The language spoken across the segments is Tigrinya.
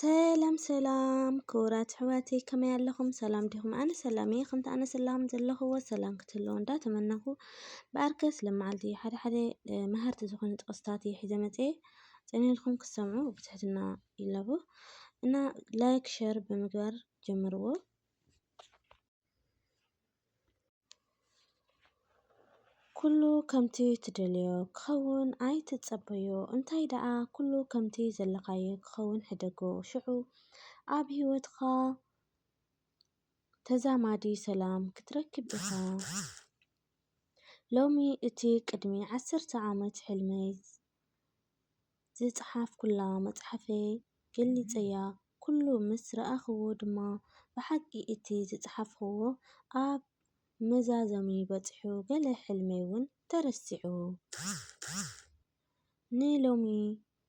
ሰላም ሰላም ክቡራት ኣሕዋተይ፣ ከመይ ኣለኹም? ሰላም ዲኹም? ኣነ ሰላም እየ። ከምቲ ኣነ ሰላም ዘለኹዎ ሰላም ክትህልዎ እንዳተመነኹ፣ ብኣርከስ ለመዓልቲ ሓደ ሓደ፣ እ፣ መሃርቲ ዝኾኑ ጥቕስታት እየ ሒዘ መፅየ። ጸኒሕልኩም ክትሰምዑ ብትሕትና ይላቦ። እና ላይክ፣ ሸር ብምግባር ጀምርዎ። ኩሉ ከምቲ ትደልዮ ክኸውን ኣይትጸበዮ፣ እንታይ ደኣ ኩሉ ከምቲ ዘለኻዮ ክኸውን ሕደጎ፣ ሽዑ ኣብ ህይወትኻ ተዛማዲ ሰላም ክትረክብ ኢኻ። ሎሚ እቲ ቅድሚ ዓሰርተ ዓመት ሕልመይ ዝጸሓፍኩላ መጽሓፈይ ገሊጸያ፣ ኩሉ ምስ ረኣኽዎ ድማ ብሓቂ እቲ ዝጸሓፍክዎ ኣብ መዛዘሚ በጺሑ፣ ገለ ሕልመይ እውን ተረሲዑ። ንሎሚ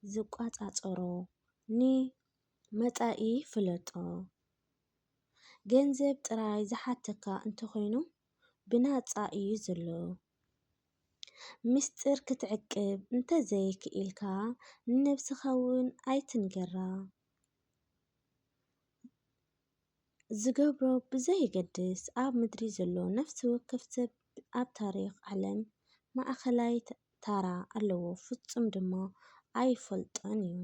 ዝቋጻጸሮ፣ ንመጻኢ ፍለጦ። ገንዘብ ጥራይ ዝሓተካ እንተኾይኑ ብናጻ እዩ ዘሎ። ምስጢር ክትዕቅብ እንተዘይክኢልካ ንነብስኻ እውን ኣይትንገራ። ዝገብሮ ብዘየገድስ ኣብ ምድሪ ዘሎ ነፍሲ ወከፍ ሰብ ኣብ ታሪኽ ዓለም ማእኸላይ ት-፣ ታራ ኣለዎ፣ ፍጹም ድማ ኣይፈልጦን እዩ።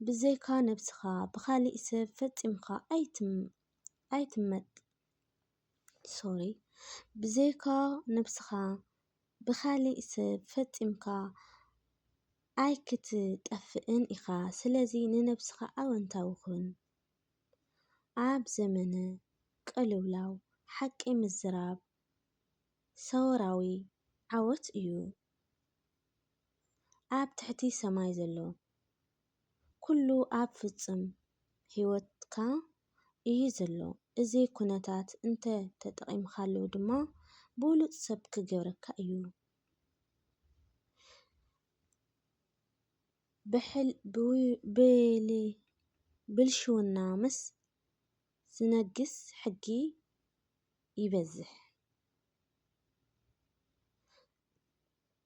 ብዘይካ ነብስኻ ብኻሊእ ሰብ ፈጺምካ ኣይትም-፣ ኣይትመጥ-፣ ሶሪ፣ ብዘይካ ነብስኻ ብኻሊእ ሰብ ፈጺምካ ኣይክትጠፍእን ኢኻ። ስለዚ ንነብስኻ ኣወንታዊ ኩን። ኣብ ዘመነ ቅልውላው ሓቂ ምዝራብ ሰውራዊ ዓወት እዩ። ኣብ ትሕቲ ሰማይ ዘሎ ኩሉ ኣብ ፍጹም ህይወትካ እዩ ዘሎ። እዚ ኩነታት እንተ ተጠቒምካሉ ድማ ብሉጽ ሰብ ክገብረካ እዩ። ብሕል-፣ ብዊ-፣ ብሊ-፣ ብልሽውና ምስ ዝነግስ ሕጊ ይበዝሕ።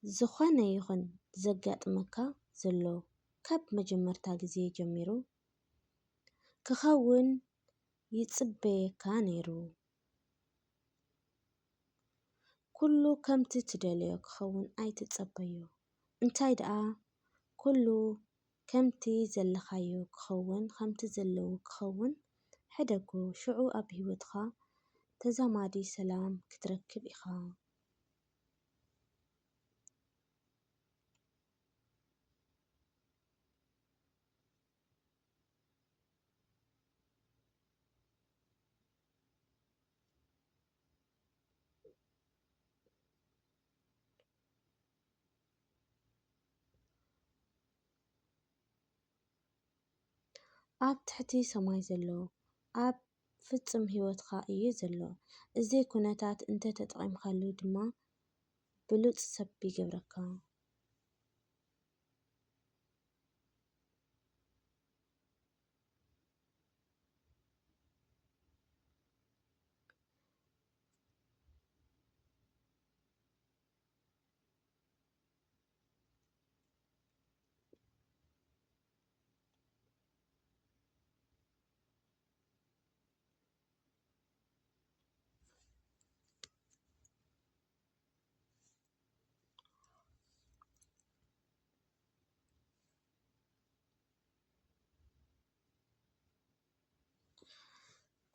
ዝኾነ ይኹን ዘጋጥመካ ዘሎ ካብ መጀመርታ ግዜ ጀሚሩ ክኸውን ይጽበየካ ነይሩ። ኩሉ ከምቲ ትደልዮ ክኸውን ኣይትጸበዮ። እንታይ ደኣ፣ ኩሉ ከምቲ ዘለኻዮ ክኸውን፣ ከምቲ ዘለዎ ክኸውን ሕደጎ። ሽዑ ኣብ ህይወትኻ ተዛማዲ ሰላም ክትረክብ ኢኻ። ኣብ ትሕቲ ሰማይ ዘሎ፣ ኣብ ፍጹም ህይወትካ እዩ ዘሎ። እዚ ኩነታት እንተ ተጠቒምካሉ ድማ ብሉጽ ሰብ ይገብረካ።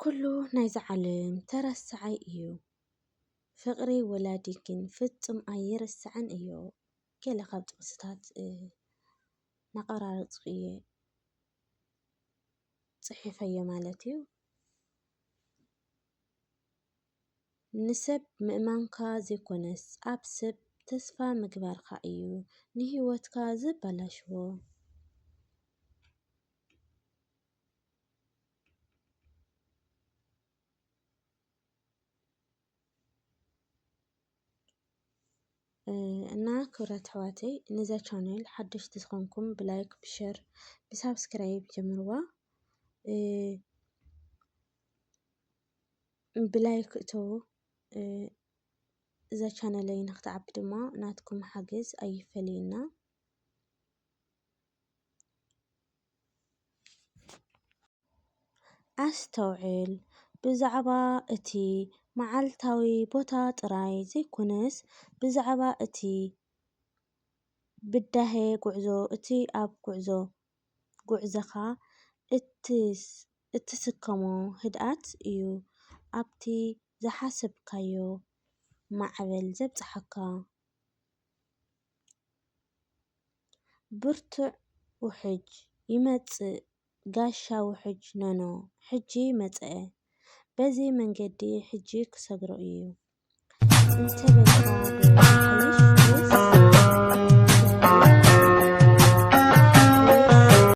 ኩሉ ናይዛ ዓለም ተረሳዓይ እዩ። ፍቕሪ ወላዲ ግን ፍጹም ኣይርሳዕን እዩ። ገለ ካብ ጥቕስታት፣ እ፣ ናቐራረጽኩ እየ ጽሒፈዮ ማለት እዩ። ንሰብ ምእማንካ ዘይኮነስ፣ ኣብ ሰብ ተስፋ ምግባርካ እዩ ንህይወትካ ዘበላሽዎ። እ፣ እና ክብራት ኣሕዋተይ፣ ነዛ ቻነል ሓደሽቲ ዝኾንኩም ብላይክ፣ ብሸር፣ ብሳብስክራይብ ጀምርዋ። እ፣ ብላይክ እተዉ። እ፣ እዛ ቻነለይ ንክትዓቢ ድማ ናትኩም ሓገዝ ኣይፈለየና። ኣስተውዕል፣ ብዛዕባ እቲ መዓልታዊ ቦታ ጥራይ ዘይኮነስ፣ ብዛዕባ እቲ ብዳሄ ጉዕዞ፣ እቲ ኣብ ጉዕዞ፣ ጉዕዞኻ እትስ-፣ እትስከሞ ህድኣት እዩ ኣብቲ ዝሓሰብካዮ ማዕበል ዘብጽሓካ። ብርቱዕ ውሕጅ ይመጽእ፣ ጋሻ ውሕጅ ኖኖ ሕጂ መጸአ። በዚ መንገዲ ሕጂ ክሰግሮ እዩ እንተበልካ ዶ ይሓይሽ ወይስ